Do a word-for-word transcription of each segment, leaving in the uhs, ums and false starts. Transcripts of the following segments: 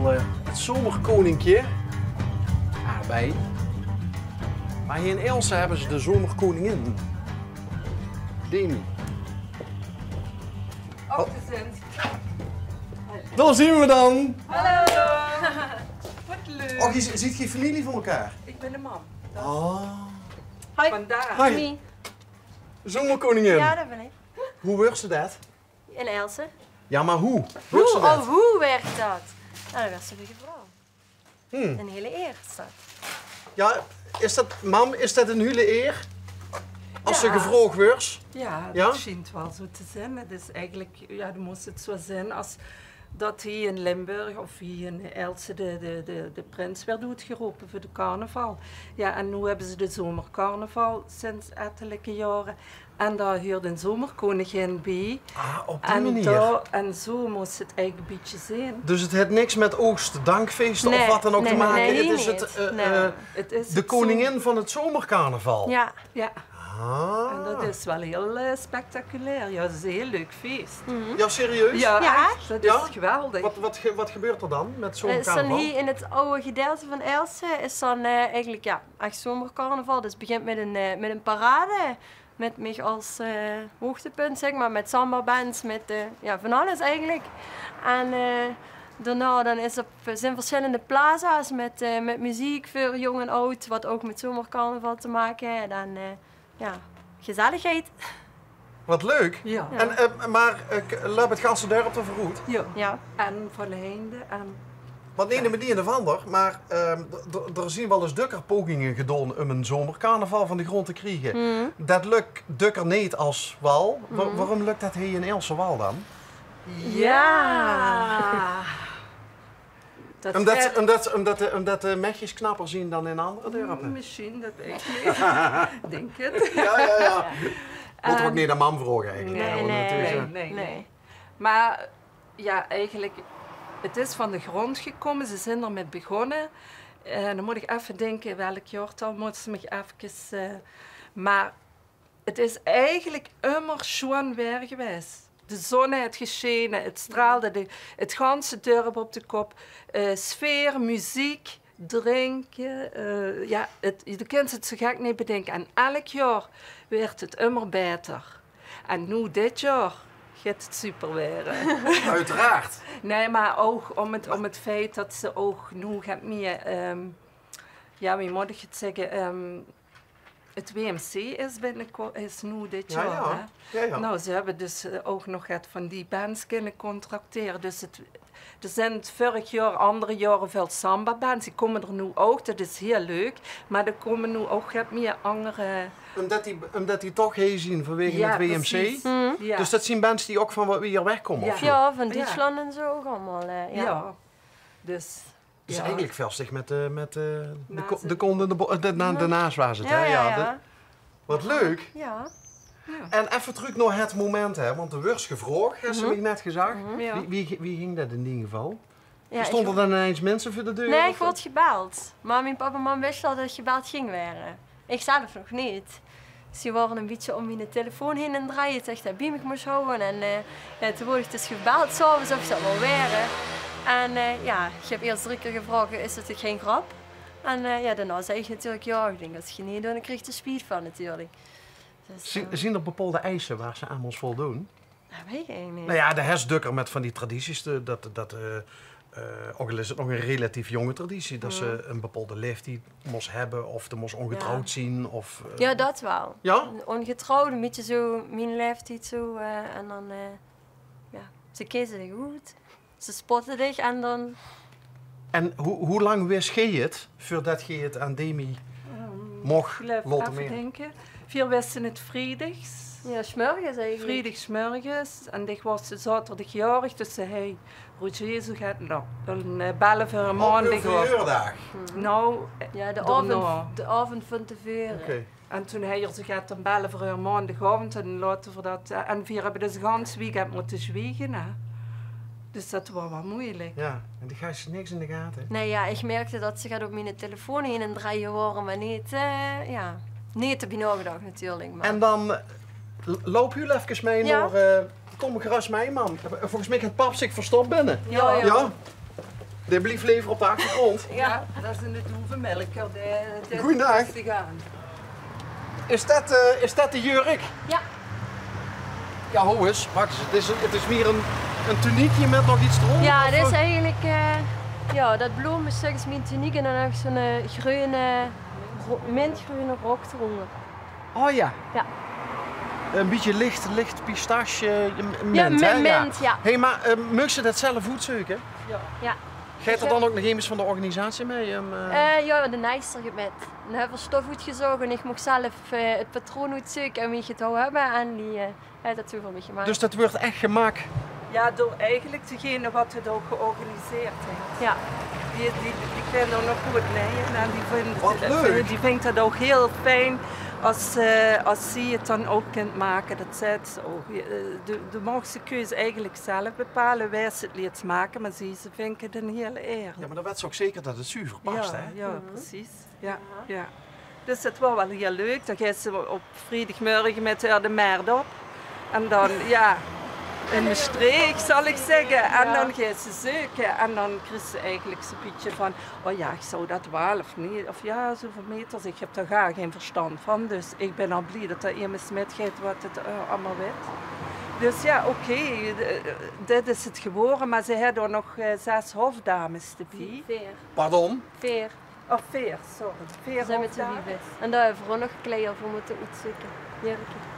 Eh, 't zomerkoninkje. Aardbei. Maar hier in Aelse hebben ze de zomerkoningin. Demi. Op de zin. Daar zien we dan. Hallo. Wat leuk. Och, je zi-, ziet geen familie van elkaar? Ik ben de mam. Oh. Hoi. Vandaag. Hoi. Zomerkoningin. Ja, dat ben ik. Hoe wurst ze dat? In Aelse. Ja, maar hoe? Hoe? Wurst ze dat? Oh, hoe werkt dat? Nou, dat was een goede vraag. Hmm. Een hele eer is dat. Ja, is dat, mam, is dat een hele eer? Als ze gevraagd wurst? Ja, dat schijnt wel zo te zijn. Het is eigenlijk, ja, dan moest het zo zijn als dat hier in Limburg of hier in Aelse de, de, de, de prins werd uitgeroepen voor de carnaval. Ja, en nu hebben ze de zomercarnaval sinds ettelijke jaren. En daar huurt een zomerkoningin bij. Ah, op die manier. En zo moest het eigenlijk een beetje zijn. Dus het heeft niks met oogst, dankfeesten of wat dan ook te maken. Nee, nee, nee, het is het, eh, de koningin van het zomercarnaval. Ja. Ja. Ah. En dat is wel heel, eh, spectaculair. Ja, dat is een heel leuk feest. Ja, serieus? Ja, echt. Dat is geweldig. Wat, wat, ge- wat gebeurt er dan met zo'n carnaval? Eh, is dan hier in het oude gedeelte van Aelse is dan, eh, eigenlijk, ja, echt zomercarnaval. Dus het begint met een, eh, met een parade. Met mij als, eh, hoogtepunt, zeg maar, met samba-bands, met, eh, ja, van alles eigenlijk. En, eh, daarna dan is op, zijn verschillende plaza's met, eh, met muziek voor jong en oud, wat ook met zomercarnaval te maken heeft. En, eh, ja, gezelligheid. Wat leuk. Ja. En, eh, maar, eh, k- löp het ganse dörp er veuroet? Ja. Ja. En van Heinde en Want nee, de meneer de Vander, maar, ehm, d- d- er zien wel eens dukker pogingen gedaan om een zomercarnaval van de grond te krijgen. Dat lukt dukker niet als wal. Wa- waarom lukt dat hier in Aelse wal dan? Ja. Dat Omdat, ze- gaat- omdat, ze- omdat, de- omdat de mechjes knapper zien dan in andere dörpen? Misschien, dat weet ik niet. Denk het. Ja, ja, ja. Moet er ook niet aan mam vragen eigenlijk, hè, Nee, want nee, het is, nee, eh, nee, nee. Maar ja, eigenlijk, het is van de grond gekomen. Ze zijn ermee begonnen. Eh, dan moet ik even denken, welk jaartal, moeten ze mij even, eh, maar het is eigenlijk immer schoon weer geweest. De zon heeft geschenen, het straalde de, het ganse dorp op de kop. Eh, sfeer, muziek, drinken. Eh, ja, het, je kunt het zo gek niet bedenken. En elk jaar werd het immer beter. En nu dit jaar gaat het super worden. Uiteraard. Nee, maar ook om het, om het feit dat ze ook nu gaat meer, ehm, ja, wie moet ik het zeggen, ehm, het W M C is binnenkort, is nu dit Ja, jaar, ja. hè? Ja, ja. Nou, ze hebben dus, eh, ook nog het van die bands kunnen contracteren. Dus het, er zijn vorig jaar, andere jaren veel samba-bands. Die komen er nu ook, dat is heel leuk. Maar er komen nu ook wat meer andere Omdat die, omdat die toch hier zien vanwege Ja, het W M C. precies. Ja. Dus dat zien bands die ook van wat weer wegkomen, Ja. of niet? Ja, van Ja. Duitsland en zo ook allemaal, eh, ja. Ja. Dus Dus Ja. eigenlijk veel zich met, eh, met, eh, de, Naast ko- het de kont in de, bo- eh, de, na- de naast waar zit, Ja, hè? ja, Ja, ja. de- wat leuk. Ja. En even terug naar het moment, hè, want de wurst gevraagd, hebben ze mij net gezegd. Ja. Wie, wie, wie ging dat in ieder geval? Ja, Stonden ik- dan ineens mensen voor de deur? Nee, of ik word gebeld. Maar mijn papa en mam wisten al dat ik gebeld ging worden. Ik zelf nog niet. Ze waren een beetje om mijn telefoon heen en draaien. Het zegt dat bij me moest houden. En, eh, ja, toen word ik dus gebeld, s'avonds of ze al wel waren. En, eh, ja, ik heb eerst drie keer gevraagd, is het geen grap? En, eh, ja, daarna zei ik natuurlijk, ja, ik denk dat je niet doet, dan krijg je er spijt van natuurlijk. Dus, Zien, eh, zien er bepaalde eisen waar ze aan moest voldoen? Dat weet ik eigenlijk niet. Nou ja, de hes dukker met van die tradities, de- dat, dat eh, eh, ook al is het nog een relatief jonge traditie, dat ze een bepaalde leeftijd moest hebben of er moest ongetrouwd Ja. zien. Of, eh, Ja, dat wel. Ja? Ongetrouwd, een beetje zo, mijn leeftijd zo, eh, en dan, eh, ja, ze kiezen zich goed, ze spotten dich en dan En hoe, hoe lang wist gij het voordat gij het aan Demi Ehm, mocht ik blijf laten even meren? denken. Veel wisten het vriedigs. Ja, 's morgens eigenlijk. Vriedigsmorgens. En ik was zaterdag jarig, dus zei hij, Roger, zo gaat het nog. Dan, eh, bellen voor een Op uw maandag op. verjaardag? Nou, eh, Ja, de daarna. avond, de avond van tevoren. Oké. En toen hij er zo gaat, dan bellen voor een maandagavond en laten we dat, eh, en we hebben dus een gans weekend moeten zwiegen, hè. Dus dat was wel moeilijk. Ja, en die gasten niks in de gaten. Nee, ja, ik merkte dat ze gaat op mijn telefoon heen en draaien waren, maar niet, eh, ja, niet te benodigd natuurlijk. Maar En dan eh, l- loop jullie even mee Ja. naar, eh, kom gerust mee, mam. Volgens mij gaat pap zich verstopt binnen. Ja, ja. Ja? Dae blief lever op de achtergróndj. Ja, det is 'ne doevemelker. Dae, dae Goeiedaag. Is det, eh, is det de jurk? Ja. Ja, ho ins, wach ins. 't Is, 't is mieër ein, ein tuniekje mit nog get d'róm, ja, of, det is eh? Eigelik, eh, ja, det bloom is volges mich ein tuniek en dan höb ich zo'n, eh, greune, ro-, mintgreune rok d'róm. Oh ja. Ja. Ein bietje lich, lich pistache, eh, m-, ja, mint, hè? Ja. Hé, mer, eh, meugs se det zelf oetzeuke? Ja. Ja. Geit d'r dan ouch nog emes van de organisatie mit? Eh, ja, de naaister geit mit. Dan höbbe v'r stof oetgezoch en ich moch zelf, eh, 't patroon oetzeuke en wie ich 't wou höbbe. En die, eh, haet det zo veur mich gemaak. Dus det wuuert ech gemaak? Ja, door eigelik degene waat 't ouch georganiseerd haet. Ja. Die, die, die kint ouch nog good naeje en die vindj, die vindj det ouch hieël fijn es, eh, es zie 't dan ouch kint make. Det zaet ze ouch. Eh, de, de moogs de keus eigelik zelf bepaole wae se 't leets make, mer zie, ze vindj 't ein hieël eer. Ja, mer dan wèts se ouch zeker det 't zuver pas, hè? Ja, precies. Ja, ja. Dus det waor waal hieël leuk. Dan geis se op vriedagmorge mit häör de mert op. En dan, ja, in Mestreech, zal ich zègke. En dan geis se zeuke. En dan kriegs se eigelik zo'n bietje van, oh ja, ich zou det waal of neet. Of ja, zoväöl meters. Ich höb dao gaar gein verstand van. Dus ich bön al blie det d'r emes mitgeit waat 't, eh, allemaol weit. Dus ja, oké. Eh, dit is 't gewore. Mer ze haet ouch nog, eh, zes hofdames d'rbie. Veer. Pardon? Veer. Of veer, sorry. Veer hofdames. Zeen mit z'n vieve. En dao höbbe v'r ouch nog kleier veur mótte oetzeuke. Jurke.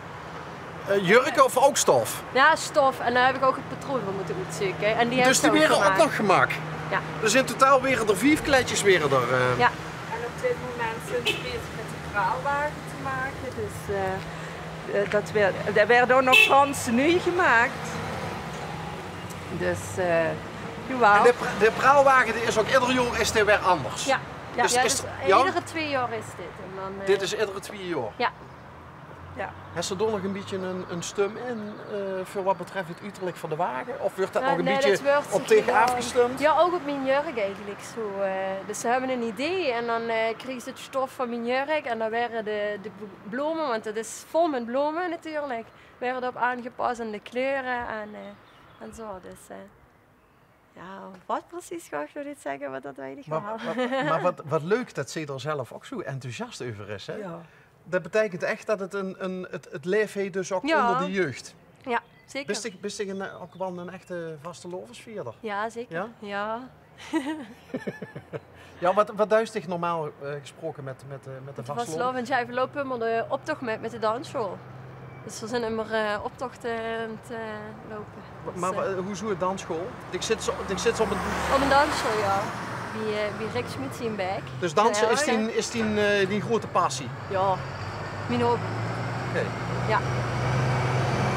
Eh, jurke of ouch stof? Ja, stof. En dao höb ich ouch 't patroon veur mótte oetzeuke. En die höb ich ouch gemaak. Dus die waere ouch nog gemaak? Ja. Dus in totaal waere d'r vief kleidjes waere d'r, eh. Ja. En op dit moment zeen ze bezig mit de praalwage te make. Dus, eh, eh, det waert, det waert ouch nog gans nuuj gemaak. Dus, eh, jawaal. En de pra-, de praalwage, die is ouch eder jaor is die weer anders? Ja. Ja, dus ja, is dus d'r, ja? Iedere twee jaor is dit. En dan, eh, dit is iedere twee jaor? Ja. Ja. Höbs se dao nog ein bietje ein, ein stum in, eh, veur waat betröf 't uterlik van de wage? Of wuuert det nog ein bietje op dich aafgestump? Ja, ouch op mien jurk eigelik zo, eh. Dus ze höbbe ein idee en dan, eh, kriege ze 't stof van mien jurk en dan waere de, de b-, blome, want det is vol mit blome natuurlik, waere d'r op aangepas en de kleure en, eh, en zo. Dus, eh, ja, waat precies, gaon ich noe neet zègke, want det weit ich waal. Mer, mer, mer waat, waat leuk det ze d'r zelf ouch zo enthousiast euver is, hè? Ja. Det beteikent ech det 't ein, ein, 't, 't laef haet dus ouch ónger de jeug. Ja, zeker. Bis dich, bis dich ein, eh, ouch waal ein echte vastelaovesvierder? Ja, zeker. Ja? Ja. Ja, waat, waat duis dich normaal, eh, gesproke mit, mit, eh, mit de vastelaovend? Mit de vastelaovend, ja, veer loupe ummer de optoch mit, mit de dansschool. Dus veer zeen ummer, eh, optochte aan 't, eh, loupe. Dus, mer, eh, wa-, hoezo ein dansschool? Dich zits, dich zits op ein... Op ein dansschool, ja. Bie, eh, bie Rick Schmits in Baek. Dus danse is dien, is dien, eh, dien groeate passie? Ja, mien hobby. Oké. Ja.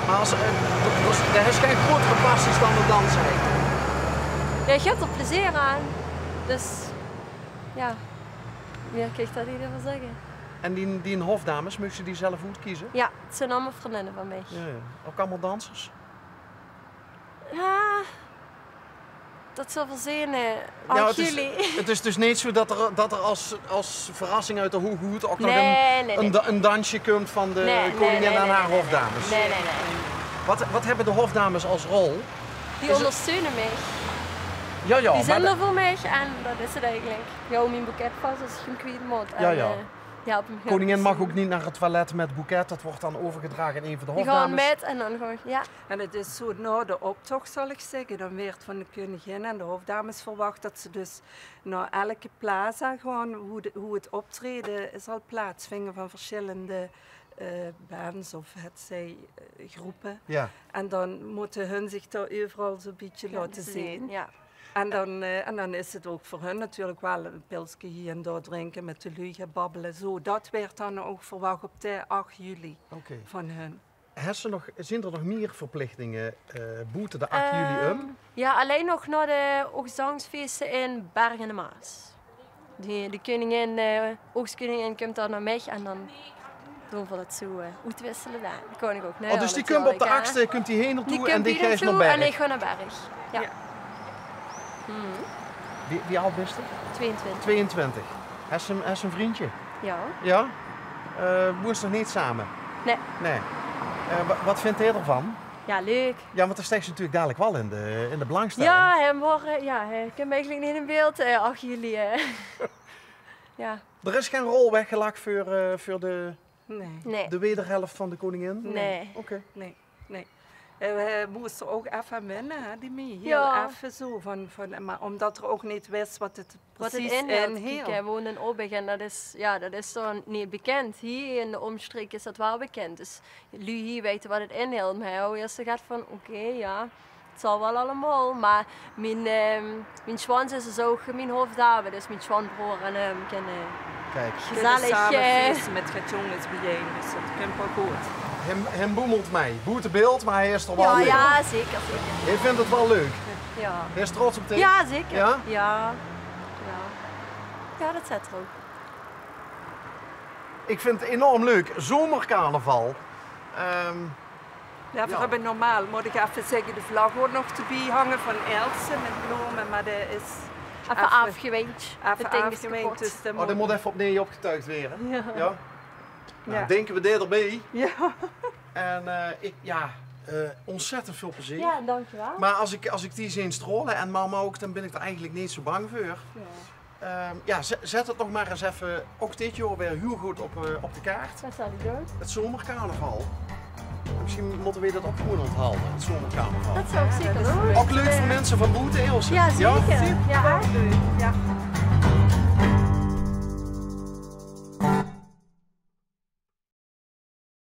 Mer es, eh, dus, dao höbs se gein groeatere passies dan 't danse, hè? Ja, ich höb d'r plezeer aan. Dus, ja, mieër kin ich dao neet euver zègke. En die, die hofdames, meugs se die zelf oetkeze? Ja, 't zeen allemaol vriendinne van mich. Ja, ja. Ouch allemaol dansers? Ja, det zölle v'r zeen, eh, ach juli. Ja, 't is, 't is dus neet zo det d'r, det d'r es, es verrassing oet de hoge hoed ouch nog ein, ein da-, ein dansje kump van de koningin aan häör hofdames. Nae, nae, nae. Waat, waat höbbe de hofdames es rol? Die óngersteune mich. Ja, ja, die zeen d'r veur mich en det is 't eigelik. Die hawwe mien boeket vas es ich 'm kwiet mót. Ja, ja. En, eh, die helpe mich hieël good. Koningin maag ouch neet nao 't toilet mit boeket, det wuuert dan euvergedrage aan ein van de hofdames. Die gaon mit en dan gaon ich, ja. En 't is zo, nao de optoch, zal ich zègke, dan waert van de koningin en de hofdames verwach det ze dus nao elke plaza gaon, wo de, wo 't optraeje zal plaatsvinje van versjillende, eh, bands of hetzij, eh, groepe. Ja. En dan mótte hun zich dao euveral zo'n bietje laote zeen. Ja. En dan, eh, en dan is 't ouch veur hun natuurlik waal ein pilske hie en dao drinke, mit de luuj gaon babbele. Zo, det waert dan ouch verwach op de ach juli van hun. Oké. Höbs se nog, zeen d'r nog mieër verplichtinge, eh, boete de ach juli um? Ehm, ja, allein nog nao de hoogzangfeeste in Berg en de Maas. Die, de koningin, eh, hoogste koningin kump dan nao mich en dan doon v'r det zo, eh, oetwissele dao. Dan kan ich ouch, nae, ja, dus die kump op de achste, kump die hie nao toe en dich geis nao Berg. En ich gaon nao Berg. Ja. Wie, wie aod bis se? Tweeëntwintig. Tweeëntwintig. Höbs se ein, höbs se ein vrundje? Ja. Ja? Eh, woons se nog neet same? Nae. Nae. Eh, wa-, waat vindj hae d'rvan? Ja, leuk. Ja, want dan steis se natuurlik dalik waal in de, in de belangstelling. Ja, hae waor, eh, ja, hae kump eigelik neet in beeld, eh, achter jullie, eh. Ja. D'r is gein rol weggelag veur, eh, veur de, nee, de wederhelf van de koningin? Nee. Oké. Nee, nee. Eh, we moste ouch effe aan wenne, hè, die mie. Hiel effe zo, van, van, mer ómdat d'r ouch neet wis wat 't precies inhilt. Kiek, hae woont in Obbich en dat is, ja, dat is dan neet bekènd. Hie in de ómstreke is dat waal bekènd. Dus luuj hie weite wat 't inhilt, mer hae haw ieës gezag van, oké, ja, 't zal waal allemaol. Mer mien, eh, mien sjoonzus is ouch mien hofdame, dus mien sjoonbroor en häöm kinne gezellig, eh, same feeste mit get jónges biejein, dus dat kump waal good. Hae, hae boemelt mei, boete beeld, mer hae is d'r waal bie. Ja, zeker, zeker. Hae vindj 't waal leuk. Ja. Hae is trots op dich. Ja, zeker. Ja? Ja. Ja. Ja, dat zit d'r ouch. Ik vind 't enorm leuk. Zomercarnaval. Ehm, ja, veer höbbe normaal, mót ik effe zègke, de vlag ouch nog d'rbie hange van Aelse mit blome, mer dae is effe aafgeweendj. Effe aafgeweendj, dus dae mót effe opnuuj opgetuigd waere. Ja. Ja? Nou, dinke we dae d'rbie. Ja. En, eh, ik, ja, eh, ontzettend veel plezeer. Ja, dankjewel. Maar als ik, als ik die zeen strole en mama ook, dan ben ik er eigenlijk niet zo bang voor. Ja. Ehm, ja, zet, zet het nog maar eens even, ook dit jaar weer heel goed op, eh, op de kaart. Dat zal ik doen. Het zomercarnaval. Misschien moeten we dat ook gewoon onthouden, het zomercarnaval. Dat zou ik zeker doen. Ook leuk voor mensen van boete, Ilse. Ja, zeker. Ja, erg leuk. Ja.